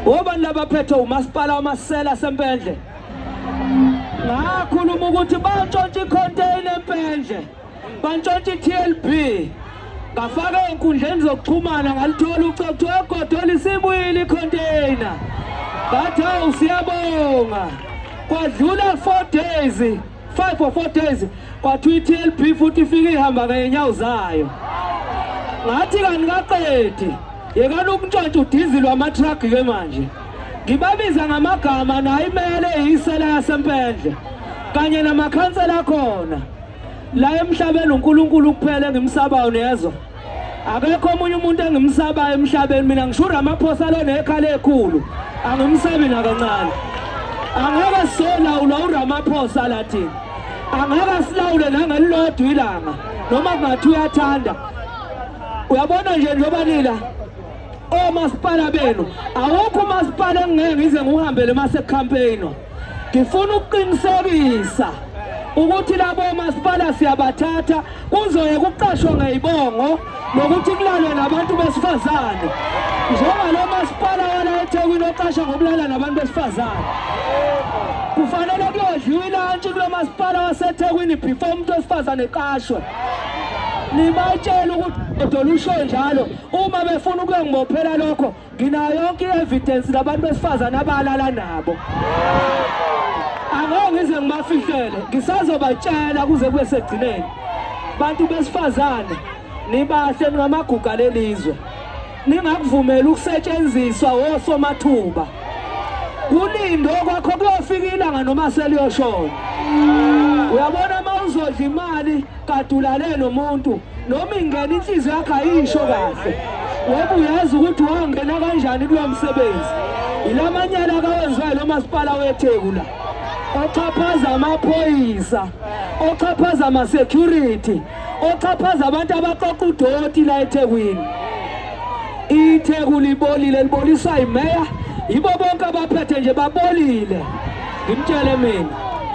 Obani labaphethe umasipala wamasela sempendle? Ngakhuluma ukuthi bantshontsha icontainer empendle, bantshontsha i-TLB. Ngafaka ey'nkundleni zokuxhumana ngalithola ucingo kuthiwa eGodoli isibuyile icontainer. Ngathi hawu siyabonga. Kwadlula 4 days, 5 or 4 days kwathiwa i-TLB futhi ifike ihamba ngey'nyawo zayo. Ngathi kanikaqedi. Yekani ukuntshontsha udizili wama-truck ke manje. Ngibabiza ngamagama nayo imele eyisela yaseMpendle kanye namakhansela akhona. La emhlabeni uNkulunkulu kuphela engimsabayo niyezwa. Akekho omunye umuntu engimsabayo emhlabeni mina ngisho uRamaphosa lo nekhala ekhulu. Angimsabi nakancane. Angeke solawula uRamaphosa la thina. Angeke silawule nangelilodwa ilanga noma kungathi uyathanda. Uyabona nje njengoba nila omasipala benu awukho umasipala engingeke ngize ngiwuhambele mase campaign. Ngifuna ukuqinisekisa ukuthi labo masipala siyabathatha kuzoye kuqashwe ngeyibongo nokuthi kulalwe nabantu besifazane njengalo masipala wala eThekwini oqasha ngokulala nabantu besifazane. Kufanele kuyodliwa ilantshi kulo masipala waseThekwini before umuntu wesifazane eqashwe. Nibatshele ukuthi uDola usho njalo uma befuna ukuyongibophela lokho nginayo yonke i-evidence labantu besifazane abalala nabo. Angeke ngize ngibafihlele, ngisazobatshela kuze kube sekugcineni. Bantu besifazane nibahle ningamagugu alelizwe. Ningakuvumeli ukusetshenziswa osomathuba. Kulindwe kwakho kuyofika ilanga noma seliyoshona. Uyabona uma uzodla imali kade ulale nomuntu noma ingena inhliziyo yakho ayisho kahle ngoba uyazi ukuthi wangena kanjani kulo msebenzi. Ilamanyala akawenziwayo lo masipala weTheku la oxhaphaza amaphoyisa, oxhaphaza ama-security, oxhaphaza abantu abaqoqa udoti la eThekwini. ITheku libolile, liboliswa yimeya, yibo bonke abaphethe nje babolile. Ngimtshele mina.